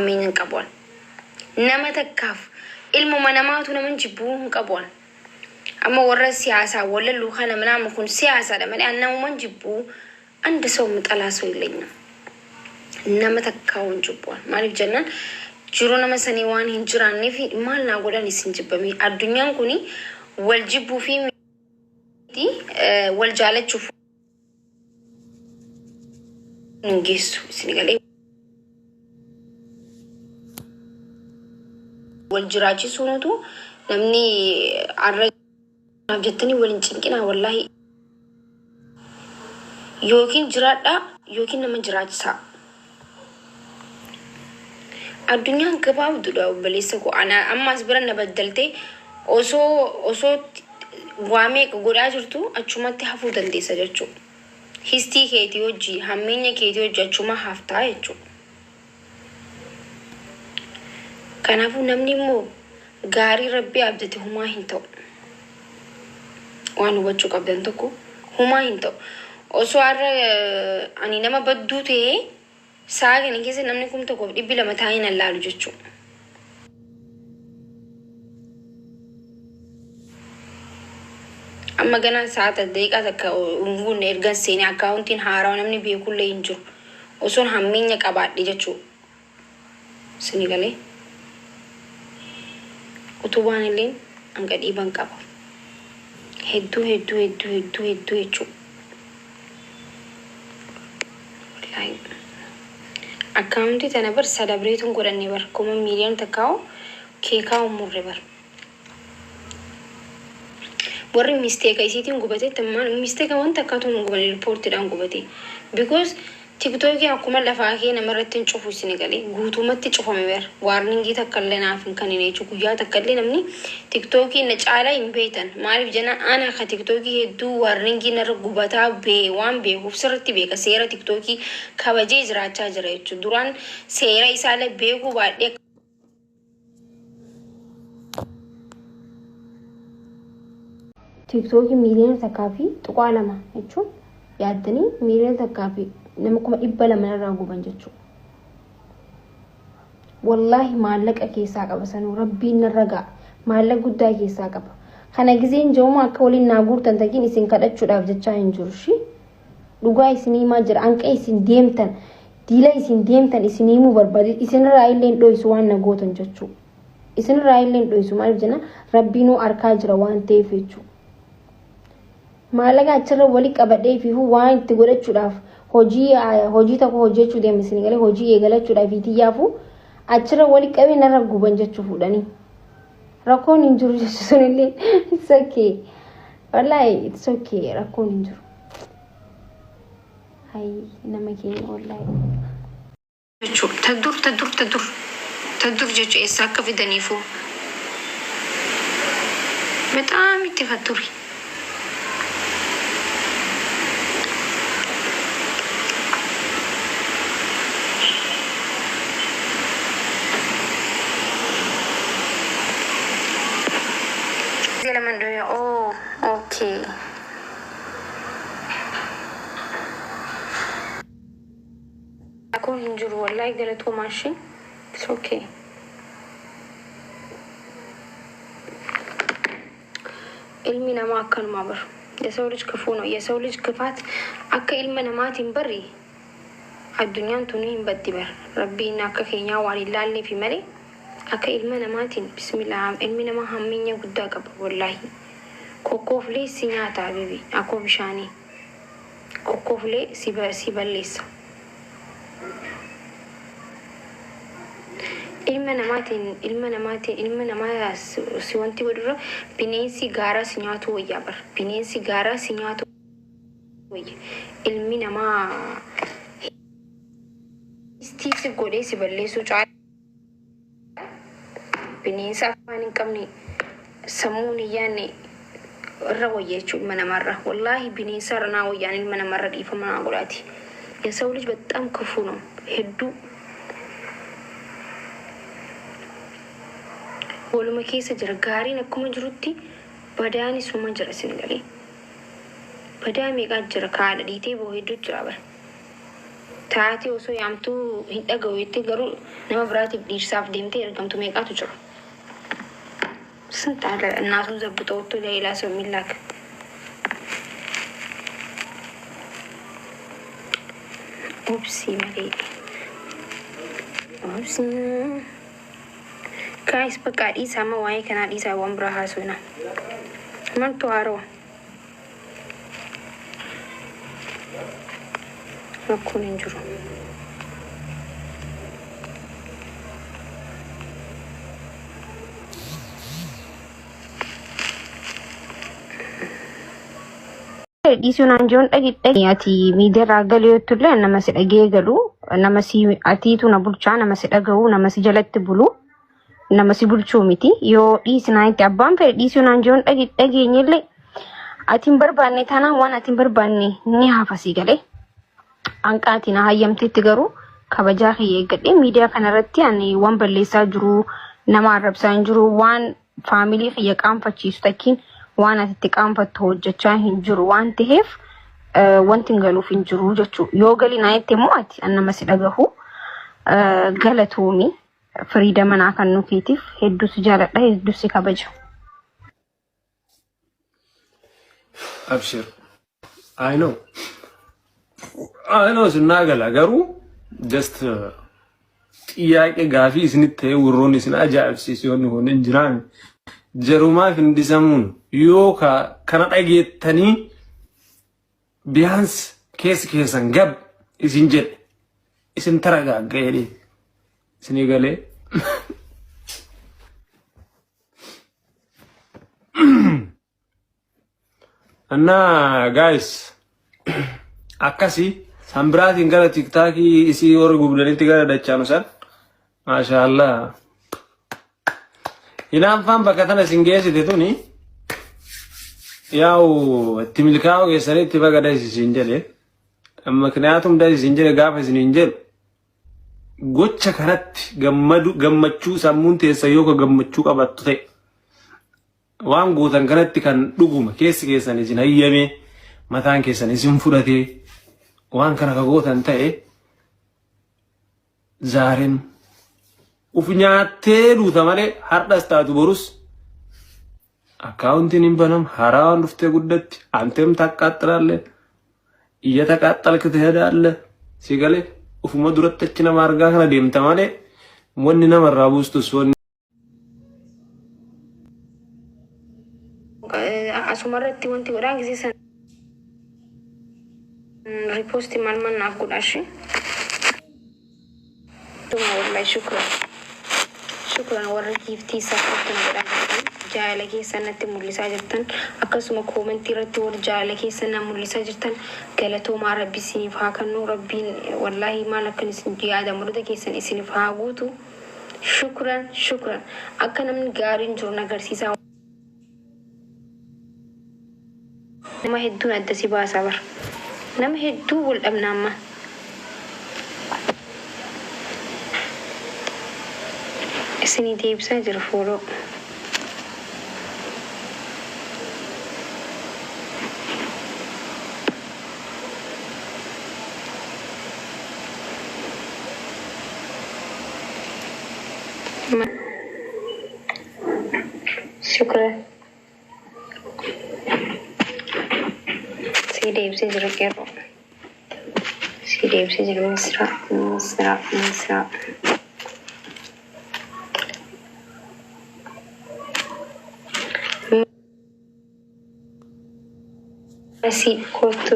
hammeenya hin qabu an. Nama takkaaf ilmuma namaatu naman jibbuu hin qabu an. Amma warra siyaasaa wallaluu kana minaamu kun siyaasaadha malee an namuman jibbuu አንድ ሰው የምጠላ ሰው የለኝም። Nama takkaa hin jibbu an. Maaliif jennaan, jiruu nama sanii waan hin jiraanneef maal naa godhan isin jibbame? Addunyaan kuni wal jibbuu fi miti, wal jaalachuuf hin geessu isin galee. Wal jiraachisuunutu namni arra jettanii wal hin cinqinaa wallaahi. Yookiin jiraadhaa yookiin nama jiraachisaa. Addunyaan gabaabduudha, obboleessa koo. Ana amma as bira na baddaltee osoo waa meeqa godhaa jirtu achumatti hafuu dandeessa jechuudha. Histii keetii hojii, hammeenya keetii hojii achuma haftaa jechuudha. Kanaafuu namni immoo gaarii Rabbii abdate humaa hin ta'u. Waan hubachuu qabdan tokko, humaa hin ta'u. Osoo har'a ani nama badduu ta'ee, sa'a kana keessa namni 1200 taa'ee nan laalu jechuudha. Amma ganaa sa'aata daqiiqaa takka hin guunne ergan seenee, akkaawuntiin haarawaa namni beekullee hin jiru. Osoon hammeenya qabaadhe jechuudha. Sini galee, utubaan illee hanga dhiiban qaba. Hedduu hedduu hedduu hedduu hedduu jechuudha. Wallaahi. Akkaawuntii tana bar celebrate uun godhanne bar, 1,000,000 takkaa'u keekaa murre bar. Warri mistake isiitiin gubatetti, mistake wanta akkaatu hin gubanne, riippoortiidhaan gubate. Because TikTokii akkuma lafaa kee namarratti hin cufu isin galee, guutumatti cufame bar. Warning takka illee naaf hin kennine jechuudha. Guyyaa takka illee namni TikTokii na caalaa hin beektan. Maaliif jennaan, ana ka TikTokii hedduu warning narra gubataa bee waan beekuuf sirriitti beeka. Seera TikTokii kabajee jiraachaa jira jechuudha. Duraan seera isaallee beekuu baadhee TikTokii 1.2 miiliyoona jechuun yaaddanii, 1.1 miiliyoona nama 200,000 irraa guban jechuudha. Wallaahi maallaqa keessaa qaba sanuu, Rabbiin narra ga'a. Maallaqa guddaa keessaa qaba. Kana gizeen je'uma akka waliin naa guurtan takiin isin kadhachuudhaaf jechaa hin jiru shi. Dhugaa isin himaa jira. Hanqa isin deemtan, diila isin deemtan isin himuu barbaade, isinirraa illee hin dho'isu waan na gootan jechuudha. Isinirraa illee hin dho'isu, maaliif jenna, Rabbiinuu harkaa jira waan ta'eef jechuudha. Maallaqa achirra walii qabadhee fi waan itti godhachuudhaaf hojii tokko hojjechuu deema isin galee, hojii eegalachuudhaaf itiyyaafu achirra walii qabee narra guban jechuu fuudhanii. Rakkoon hin jiru jechuun sunillee it's okay. Wallaahi it's okay, rakkoon hin jiru. Hayi nama keenya wallaahi. Jechuudha. Ta dur, ta dur, ta dur, ta dur jechuun eessaa akka fidaniifuu. በጣም itti fatturi. Oh, okay. Rakkoon hin jiru wallaahi, galatoomaa ishee. It's okay. Ilmi namaa akkanumaa bar. የሰው ልጅ ክፉ ነው። የሰው ልጅ ክፋት akka ilma namaatiin barri addunyaan tuni hin baddi bar. Rabbiin akka keenyaa waan hin laalleefi malee akka ilma namaatiin, bismillah, ilmi namaa hammeenya guddaa qaba wallaahi. Kokkooflee si nyaata habibi, akkoo bishaanii. Kokkooflee si balleessa. Ilma namaatiin ilma namaa si wanti godhurra bineensi gaaraa si nyaatu wayyaa bar. Bineensi gaaraa si nyaatu wayya. Ilmi namaa histii si godhee si balleessuu caala. Bineensa afaan hin qabne, sammuun hin yaadne irra wayya jechuudha ilma namaarra. Wallaahi bineensa irra naa wayyaan ilma namarra, dhiifama naa godhaati. የሰው ልጅ በጣም ክፉ ነው። Hedduu waluma keessa jira. Gaariin akkuma jirutti badaanis uma jira isin galee. Badaa meeqaa jira, kaadha dhiitee boo hedduu jira bara. Taatee osoo yaamtuu hin dhaga'u jettee garuu nama biraatiif dhiirsaaf deemtee ergamtu meeqaatu jira. ስንት አለ እናቱን ዘብጦ ወጥቶ ለሌላ ሰው የሚላክ። Obsi malee obsi. Guys, bakka dhiisaa, amma waa'ee kanaa dhiisaa, waan biraa haasofna. Maaltu haaroo? Rakkoon hin jiru. Dhiisuu naan jiruun dhagi dhagi, ati miidiyaarraa galu yoo turre nama si dhagee galu, nama si atiitu na bulchaa, nama si dhaga'u, nama si jalatti bulu, nama si bulchuu miti. Yoo dhiisi naan itti abbaan fedhe dhiisuu naan jiruun dhagi dhageenyillee ati hin barbaanne taanaan waan ati hin barbaanne ni hafa sii galee. Hanqaatiin hayyamteetti garuu kabajaa kiyya eeggadhee miidiyaa kanarratti ani waan balleessaa jiru, nama arrabsaa hin jiru, waan family kiyya qaanfachiisu takkiin waan ati itti qaanfattu hojjechaa hin jiru waan ta'eef wanti hin galuuf hin jiru jechuudha. Yoo galii naa jette immoo ati an nama si dhagahu, galatoomi, freedom naa kan nu keetiif hedduu si jaaladha, hedduu si kabaja. Abshir. I know. I know sinnaa gala, garuu just xiyyaaqee gaafii isinitti ta'ee warroonni isin ajaa'ibsiisu yoonni kun hin jiraan jarumaaf hin dhisamuun yoo ka kana dhageettanii biyaans keessi keessan gab isin jedhe isin taragaagga jedhee isinii galee. እና guys, akkasii san biraatiin gara TikTokii isii warri gubdanitti gara dachaanu san, maashaallah, hinaaffaan bakka tana isin geessite tuni yaa'u itti milkaa'uu keessanitti baga dasi isin jedhe. Mikniyaatum dasi isin jedhe gaafa isin hin jedhu gocha kanatti gammadu gammachuu sammuun teessa yoo ka gammachuu qabattu ta'e waan gootan kanatti kan dhuguma keessi keessan isin hayyamee mataan keessan isin fudhatee waan kana ka gootan ta'e zaarem uf nyaattee duuta malee hardhas taatu borus akkaawuntiin hin banam haaraan dhuftee guddatti አንተም ታቃጥላለህ እየተቃጠልክ ትሄዳለህ። Si galee ufuma duratti achi nama argaa kana deemta malee wanni namarraa buustus wanni Asumarratti wanti godhaa gisee san repost maal maal naaf godhaa ishee. Tuma wallahi, shukran. Shukran warra giiftii support na godhaa jirtan, jaalala keessan natti mul'isaa jirtan, akkasuma commentii irratti warra jaalala keessan na mul'isaa jirtan, galatoomaa. Rabbi isiniif haa kennu. Rabbiin wallahi maal akkan isin yaada murata keessan isiniif haa guutu. Shukran, shukran. Akka namni gaariin jiru na agarsiisaa. Nama hedduun adda si baasaa bara. Nama hedduu wal dhabna amma. Isinii deebisaa jira follow. Shukran. Si deebisee jira qeerroo. Si deebisee jira Misira, Misira, Misira. Asii kootu.